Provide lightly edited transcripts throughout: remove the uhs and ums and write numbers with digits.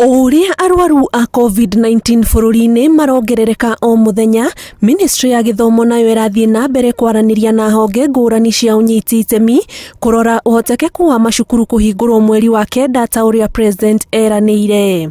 O ũrĩa arwaru a COVID-19 bũrũri-inĩ marongerereka o mũthenya, Ministry ya gĩthomo nayo ĩrathiĩ na mbere kwaranĩria na honge ngũrani cia ũnyiti itemi kũrora ũhotekeku wa macukuru kũhingũrwo mweri wa kenda ta ũrĩa President eranĩire.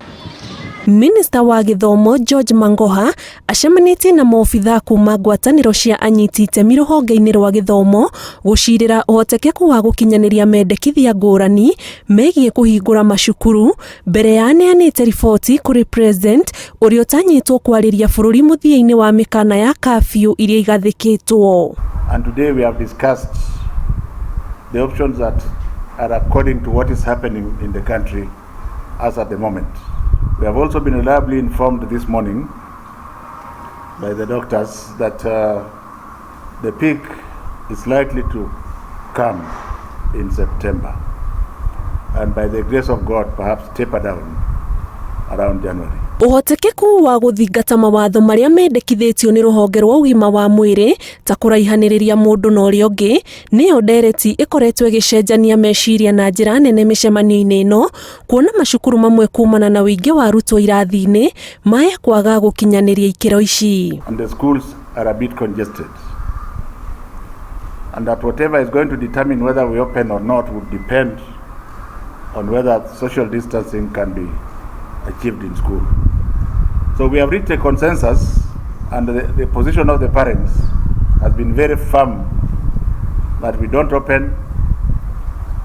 Minista wa gĩthomo George Mangoha acemanĩtie na maobithaa kuma ngwatanĩro cia anyiti itemi rũhonge-inĩ rwa gĩthomo gũcirĩra ũhotekeku wa gũkinyanĩria mendekithia ngũrani megiĩ kũhingũra macukuru mbere ya aneanĩte riboti kũrĩ President ũrĩa ũtanyĩtwo kwarĩria bũrũri mũthia-inĩ wa mĩkana ya curfew iria igathĩkĩtwo. And today we have discussed the options that are according to what is happening in the country as at the moment. We have also been reliably informed this morning by the doctors that the peak is likely to come in September, and by the grace of God, perhaps taper down around January. Ũhotekeku wa gũthingata mawatho marĩa mendekithĩtio nĩ rũhonge rwa ũgima wa mwĩrĩ ta kũraihanĩrĩria mũndũ na ũrĩa ũngĩ nĩyo ndereti ĩkoretwo ĩgĩcenjania meciria na njĩra nene mĩcemanio-inĩ ĩno, kuona macukuru mamwe kumana na ũingĩ wa arutwo irathi-inĩ maya kwaga gũkinyanĩria ikĩro ici. And the schools are a bit congested. And that whatever is going to determine whether we open or not would depend on whether social distancing can be achieved in school. So we have reached a consensus, and the position of the parents has been very firm that we don't open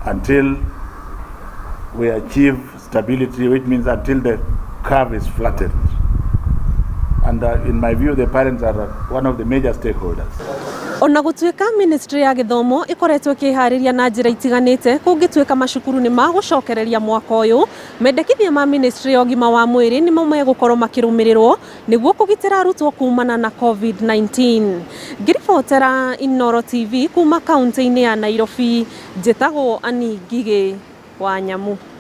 until we achieve stability, which means until the curve is flattened. And in my view, the parents are one of the major stakeholders. Ona gũtuĩka ministry ya gĩthomo ĩkoretwo ĩkĩharĩria na njĩra itiganĩte kũngĩtuĩka macukuru nĩ magũcokereria mwaka ũyũ, mendekithia ma ministry ya ũgima wa mwĩrĩ nĩmo megũkorwo makĩrũmĩrĩrwo nĩguo kũgitĩra arutwo kumana na COVID-19. Ngĩribotera Inooro TV kuma kaunti-inĩ ya Nairobi, njĩtagwo Annie Ngigĩ wa Nyamu.